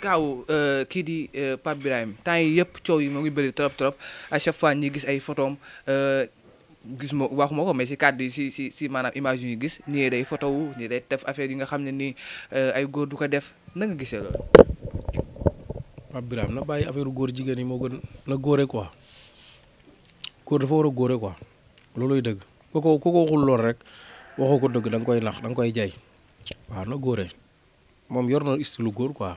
kaaw kii di Pape Birahim temps yi yëpp coow yi moo ngi bëri trop à chaque fois ñi gis ay photos gis ma waxuma ko mais si kàddu yi si maanaam image yu ñu gis nii day photo wu nii day def affaire yi nga xam ne nii ay góor du ko def na nga gisee loolu. Pape Birahim na bàyyi affaire góor jigéen yi moo gën na góore quoi góor dafa war a góore quoi looluy dëgg ku ko waxul lool rek waxoo ko dëgg da nga koy nax da nga koy jay waaw na góore moom yor na style góor quoi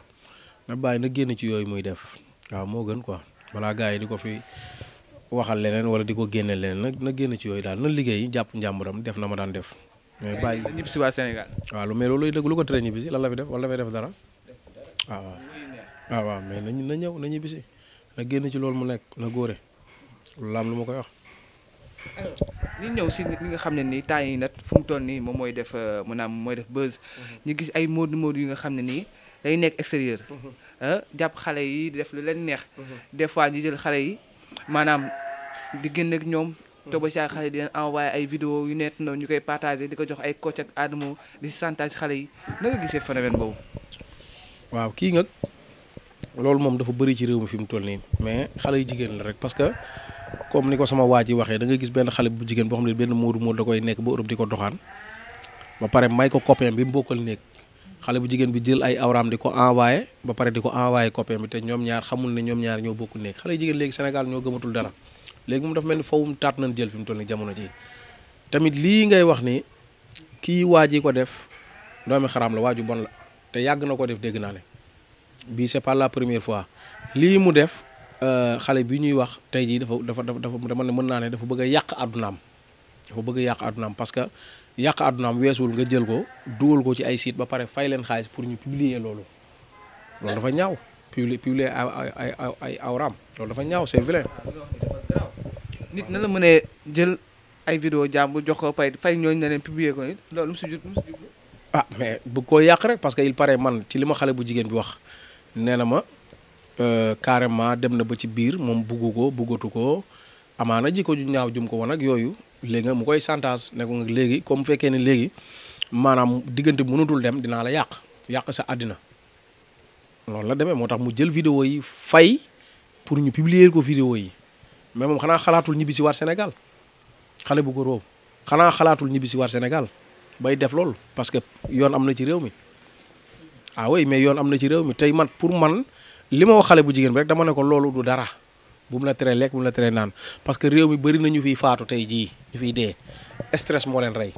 na bàyyi na génn ci yooyu muy def waaw moo gën quoi balaa gars yi di ko fi waxal leneen wala di ko génne leneen na génn ci yooyu daal na liggéey jàpp njàmburam def na ma daan def. mais bàyyi ñibbi si waa Sénégal. waaw mais looluy dëgg lu ko tere ñibbi si lan la fi def wala dafay def dara waaw mais na ñëw na ñibbi si na génn ci loolu mu nekk na góore loolu am lu ma koy wax. alors ñu ñëw si li nga xam ne nii temps yi nag fu mu toll nii moom mooy def maanaam mooy def buzz. ñu gis ay moodu yi nga xam ne nii day nekk extérieur. jàpp xale yi di def lu leen neex. des fois ñu jël xale yi maanaam di génn ak ñoom. toog ba si xale di leen envoyé ay vidéo yu nekk noonu ñu koy partagé di ko jox ay coach ak Adamo di si chantage xale yi na nga gisee phénomène boobu. waaw kii nga loolu moom dafa bëri ci réew mi fi mu toll nii mais xale yu jigéen la rek parce que. comme ni ko sama waa ji waxee da nga gis benn xale bu jigéen boo xam ne benn moodu da koy nekk ba Europe di ko doxaan ba pare may ko copain bi mu bokkal nekk xale bu jigéen bi jël ay awraam di ko envoyé ba pare di ko envoyé copain bi te ñoom ñaar xamul ne ñoom ñaar ñoo bokk nekk xale jigéen léegi Sénégal ñoo gëmatul dara léegi moom dafa mel ni fawum taat nañ jël fi mu toll nii jamono ji tamit lii ngay wax ni kii waa ji ko def doomi xaraam la waaju bon la te yàgg na ko def dégg naa ne bii c'est pas la première fois lii mu def xale bi ñuy wax tey jii dafa dama ne mën naa ne dafa bëgg a yàq àddunaam parce que yàq àddunaam weesuwul nga jël ko dugal ko ci ay site ba pare fay leen xaalis pour ñu publier loolu dafa ñaaw publier ay awraam loolu dafa ñaaw c'est vrai. nit na la mënee jël ay vidéo jàmbur jox ko fay ñooñu ne leen publier ko nit loolu mu si jublu mais bëgg koo yàq rek parce que il paraît man ci li ma xale bu jigéen bi wax nee na ma. Carrément dem na ba ci biir moom buggatu ko amaana jikko ju ñaaw jum ko woon ak yooyu léegi nga mu koy chantage ne ko léegi comme fekkee ne léegi maanaam diggante mënatul dem dinaa la yàq sa àddina loolu la demee moo tax mu jël vidéo yi fay pour ñu publier ko vidéo yi mais moom xanaa xalaatul ñibbi si waat Sénégal xale bu ko róob xanaa xalaatul ñibbi si waat Sénégal bay def loolu parce que yoon am na ci réew mi oui mais yoon am na ci réew mi tey man pour man li ma wax xale bu jigéen bi rek dama ne ko loolu du dara bu mu la teree lekk bu mu la teree naan parce que réew mi bëri na ñu fiy faatu tey jii ñu fiy dee stress moo leen rey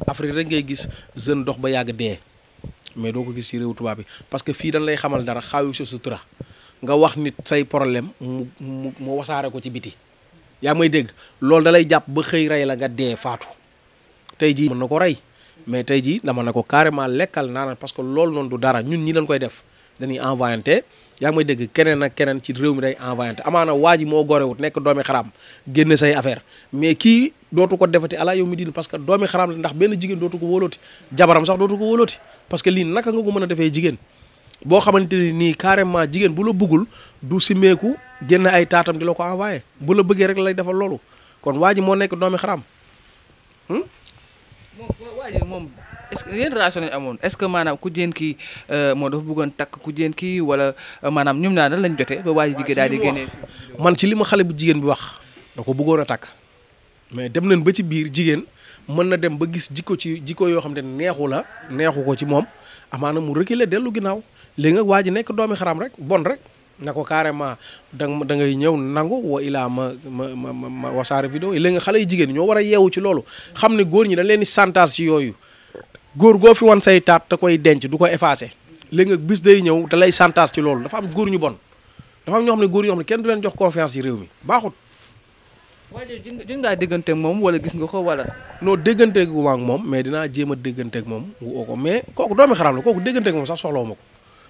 Afrique rek ngay gis jeune dox ba yàgg dee mais doo ko gis ci réew tubaab bi parce que fii dañ lay xamal dara xaayu sa sutura nga wax nit say problème mu wasaare ko ci biti yaa may dégg loolu da lay jàpp ba xëy rey la nga dee faatu tey jii mën na ko rey mais tey jii dama ne ko carrément lekkal naanal parce que loolu noonu du dara ñun ñi dañ koy def dañuy envoyante yaa ngi may dégg keneen ak keneen ci réew mi day envoyante amaana waa ji moo gorewut nekk doomi xaraam génne say affaire mais kii dootu ko defati ala yow mi diin parce que doomi xaraam la ndax benn jigéen dootu ko wóolooti jabaram sax dootu ko wóolooti parce que lii naka nga ko mën a defee jigéen boo xamante ni nii carrément jigéen bu la bëggul du simeeku génn ay taatam di la ko envoyé bu la bëggee rek lay defal loolu kon waa ji moo nekk doomi xaraam. waa ji moom est-ce que yéen relation lañu amoon est-ce que maanaam ku jigéen kii moo dafa bëggoon takk ku jigéen kii wala maanaam ñoom ñaar nan lañ jotee ba waa ji jigéen daal di génnee. man ci li ma xale bu jigéen bi wax da ko bëggoon a takk mais dem nañ ba ci biir jigéen mën na dem ba gis jikko yoo xam ne neexu ko ci moom amaana mu reculer dellu ginnaaw léegi nag waa ji nekk doomi xaraam rek bon rek na ko carrément da ngay ñëw nangu wa ilaa ma wasaare vidéo yi léegi nga xale yu jigéen ñoo war a yeewu ci loolu xam ne góor ñi dañ leen di santage ci yooyu góor goo fi wan say taat te koy denc du ko effacé léegi nga bis day ñëw da lay santage ci loolu dafa am góor ñu bon dafa am ñoo xam ne góor ñoo xam ne kenn du leen jox confiance ci réew mi baaxut. waaye jën ngaa dégganteeg moom wala gis nga ko wala. non dégganteeg gu ma ak moom mais dinaa jéem a dégganteeg moom woo ko mais kooku doomi xaraam la kooku dégganteeg moom sax soxlawu ma ko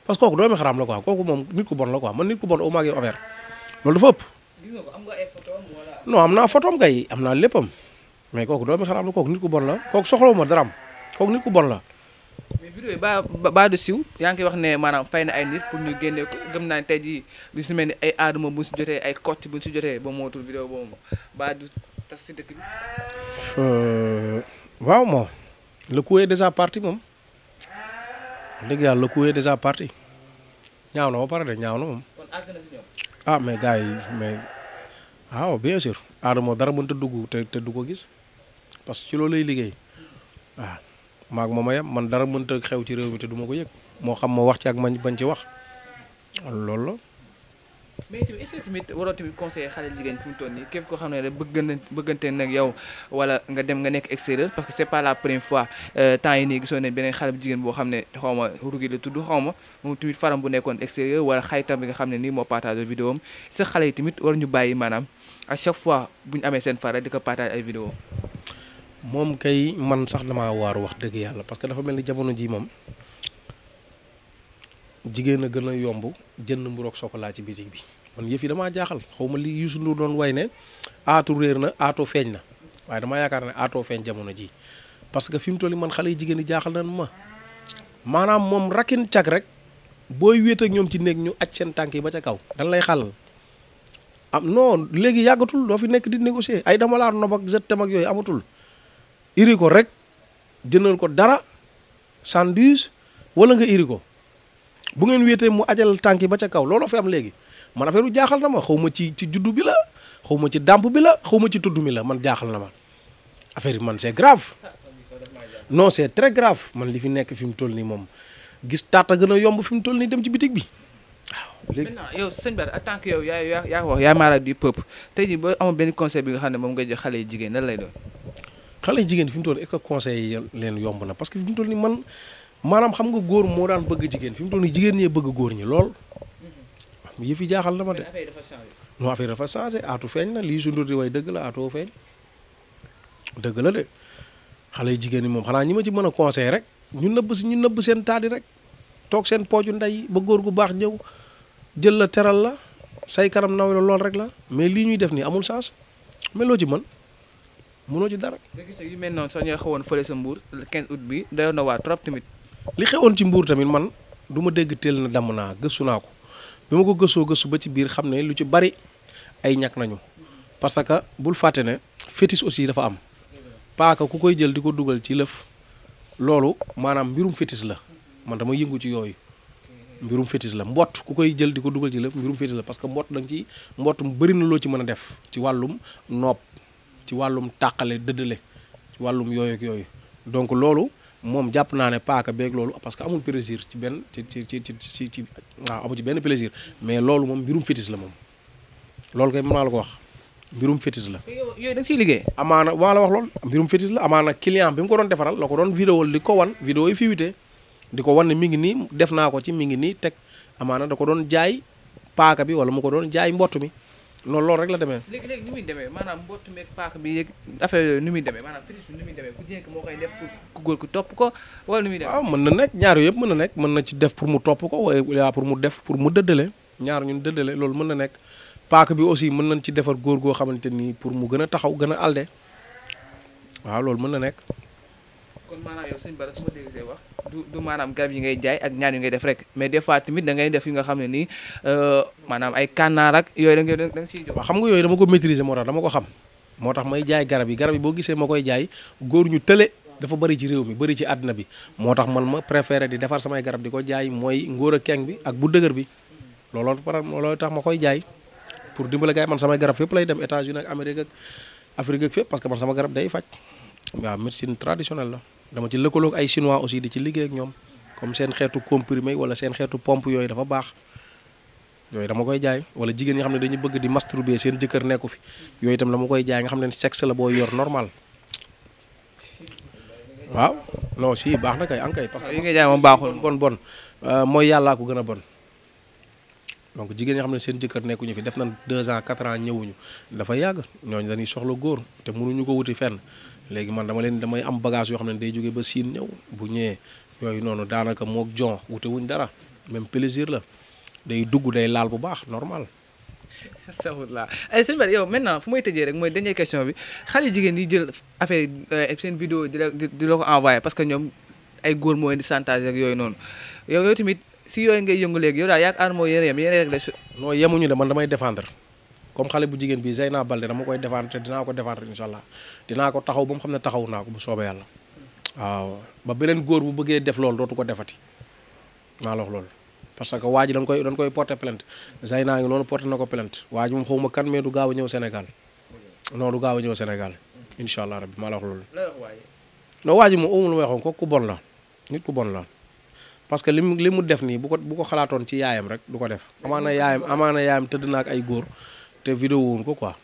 parce que kooku doomi xaraam la quoi kooku moom nit ku bon la quoi man nit ku bon au moins ak affaire loolu dafa ëpp. gis nga ko am nga ay photos wala. non am naa photom kay am naa léppam mais kooku doomi xaraam la kooku nit ku bon la kooku soxlawu ma daraam kooku nit ku bon la. mais vidéo yi ba du siw yaa ngi koy wax ne maanaam fay na ay nit pour ñu génne ko gëm naa ne tey jii lu si mel ni ay aaduma bu ñu si jotee ay kocc bu ñu si jotee ba mootul vidéo boobu ba du tas si dëkk bi. waaw moom le coup est déjà parti moom dëgg yàlla le coup est déjà parti ñaaw na ba pare de ñaaw na moom. kon àgg na si ñoom. ah mais gars yi mais waaw bien sûr Adamo dara mënta dugg te du ko gis parce que ci loolu lay liggéey waaw maag moom a yem man dara mënta xew ci réew mi te du ma ko yëg moo xam ma wax ci ak man bañ ci wax loolu la. mais tamit est-ce que tamit waroo tamit conseiller xale jigéen fi mu toll nii képp koo xam ne rek bëggante nag yow wala nga dem nga nekk extérieur parce que c'est pas la première fois temps yi nii gisoon ne beneen xale bu jigéen boo xam ne xaw ma rugi la tudd xaw ma moom tamit faram bu nekkoon extérieur wala xaritam bi nga xam ne nii moo partage vidéo am sa xale yi tamit war ñu bàyyi maanaam à chaque fois bu ñu amee seen fara di ko partage ay vidéo moom kay man sax damaa waaru wax dëgg yàlla parce que dafa mel ni jamono ji moom jigéen a gën a yomb jënd mburoog chocolat ci bitig bi man yëf yi damaa jaaxal xaw ma li Youssou Ndour doon way ne aatu réer na aatoo feeñ na waaye damaa yaakaar ne aatoo feeñ jamono ji parce que fi mu toll man xale yi jigéen yi jaaxal nañ ma maanaam moom rakin cag rek booy wéet ak ñoom ci néeg ñu aj seen tànk yi ba ca kaw dañ lay xàllal am non léegi yàggatul doo fi nekk di négocier ay dama laa nob ak zëttam ak yooyu amatul iri ko rek jëndal ko dara sandwich wala nga iri ko bu ngeen wéetee mu ajal tànk yi ba ca kaw looloo fi am léegi man affaire u jaaxal na ma xaw ma ci juddu bi la xaw ma ci dàmp bi la xaw ma ci tudd mi la man jaaxal na ma affaire yi man c'est grave non c'est très grave man li fi nekk fi mu toll nii moom gis taata gën a yomb fi mu toll nii dem ci bitig bi waaw. léegi maintenant yow sëñ Bara en tant que yow yaa wax yaa mara du peuple tey jii boo amoon benn conseil bi nga xam ne moom nga jox xale yi jigéen lan lay doon. xale yi jigéen fi mu toll est-ce que conseil leen yomb na parce que fi mu toll nii man maanaam xam nga góor moo daan bëgg jigéen fi mu toll nii jigéen ñee bëgg góor ñi lool. yëf yi jaaxal na ma de non affaire dafa changé aatu feeñ na lii sundur di way dëgg la aatoo feeñ dëgg la de xale yu jigéen ñi moom xanaa ñi ma ci mën a conseillé rek ñu nëbb seen taadi rek toog seen pooju ndey ba góor gu baax ñëw jël la teral la say kanam naw la lool rek la mais lii ñuy def nii amul chance mais loo ci mën mënoo ci dara. nga gis yu mel noonu soo ñëwee xawoon fële sa Mbour le 15 août bi dayoon na waa trop tamit. li xewoon ci Mbour tamit man du ma dégg teel na damm naa gëstu naa ko. bi ma ko gëstu ba ci biir xam ne lu ci bari ay ñàkk nañu parce que bul fàtte ne fétiche aussi dafa am paaka ku koy jël di ko dugal ci lëf loolu maanaam mbirum fétiche la man dama yëngu ci yooyu mbirum fétiche la mbott ku koy jël di ko dugal ci lëf mbirum fétiche la parce que mbott da nga ci mbott mu bëri na loo ci mën a def ci wàllum nopp ci wàllum tàqale dëddale ci wàllum yooyu ak yooyu donc loolu moom jàpp naa ne paaka beeg loolu parce que amul plaisir ci benn ci waaw amul ci benn plaisir mais loolu moom mbirum fétiche la moom loolu kay mën naa la ko wax mbirum fétiche la. yooyu da nga siy liggéey. amaana maa la wax loolu mbirum fétiche la amaana client bi mu ko doon defaral la ko doon vidéo di ko wan vidéo yi fiwite di ko wan ne mi ngi nii def naa ko ci mi ngi nii teg amaana da ko doon jaay paaka bi wala mu ko doon jaay mbott mi loolu rek la demee. léegi ni muy demee maanaam mbott meeg paaka bi yeeg affaire yooyu ni muy demee maanaam fétiche bi ni muy demee ku jigéen moo koy def pour ku góor ku topp ko wala ni muy demee. waaw mën na nekk ñaar yooyu yëpp mën na nekk mën na ci def pour mu topp ko wala pour mu def pour mu dëddale ñaar ñun dëddale loolu mën na nekk paaka bi aussi mën nañ ci defar góor goo xamante ni pour mu gën a taxaw gën a alde waaw loolu mën na nekk. kon maanaam yow sëñ Bara su ma dégg see wax du maanaam garab yi ngay jaay ak ñaan yi ngay def rek mais des fois tamit da ngay def yi nga xam ne nii maanaam ay kànnaar ak yooyu da nga siy jox. waaw xam nga yooyu dama ko maîtriser moo tax dama ko xam moo tax may jaay garab yi boo gisee ma koy jaay góor ñu tële dafa bëri ci réew mi bëri ci àddina bi moo tax man ma préféré di defar samay garab di ko jaay mooy ngóor a keng bi ak bu dëgër bi looloo tax ma koy jaay pour dimbale gars yi man samay garab fépp lay dem États-Unis ak Amérique ak Afrique ak fépp parce que man sama garab day faj waaw médecine traditionnelle la dama ci lëkkaloog ay chinois aussi di ci liggéey ak ñoom comme seen xeetu comprimé wala seen xeetu pompe yooyu dafa baax yooyu dama koy jaay wala jigéen ñi xam ne dañu bëgg di masturber seen jëkkër nekku fi yooyu itam dama koy jaay nga xam ne sexe la boo yor normal waaw non si baax na kay ankay parce que yi nga jaay moom baaxul bon mooy yàllaa ko gën a bon donc jigéen ñi xam ne seen jëkkër nekkuñu fi def na 2 ans 4 ans ñëwuñu dafa yàgg ñooñu dañuy soxla góor te mënuñu ko wuti fenn léegi man damay am bagage yoo xam ne day jógee ba siin ñëw bu ñëwee yooyu noonu daanaka mook jon wute wuñ dara même plaisir la day dugg day laal bu baax normal. astafurlah ay sëñ Bara yow maintenant fu may tëjee rek mooy dernière question bi xale jigéen yi jël affaire seen vidéo di la ko envoyé parce que ñoom ay góor moo leen di chantage ak yooyu noonu yow tamit si yooyu ngay yëngu léegi yow daal yaakaar moo yéen rek la. non yemuñu de man damay défendre comme xale bu jigéen bi Zeyna Balde dama koy défendre te dinaa ko défendre incha allah dinaa ko taxaw ba mu xam ne taxaw naa ko bu soobee yàlla waaw ba beneen góor bu bëggee def loolu dootu ko defati maa la wax loolu. parce que waa ji dañ koy porter plainte Zeyna ngi noonu porter na ko plainte waa ji moom xawma kan mais du gaaw a ñëw Sénégal non du gaaw a ñëw Sénégal incha allah rabbi maa la wax loolu. non waa ji moom amul lu may waxoon ko ku bon la nit ku bon la parce que li mu def nii bu ko xalaatoon ci yaayam rek du ko def amaana yaayam tëdd na ak ay góor te vidéo woon ko quoi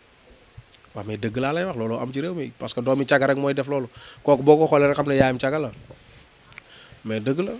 waaw mais dëgg laa lay wax loolu am ci réew mi parce que doomi caga rek mooy def loolu kooku boo ko xoolee rek xam ne yaayam caga la mais dëgg la.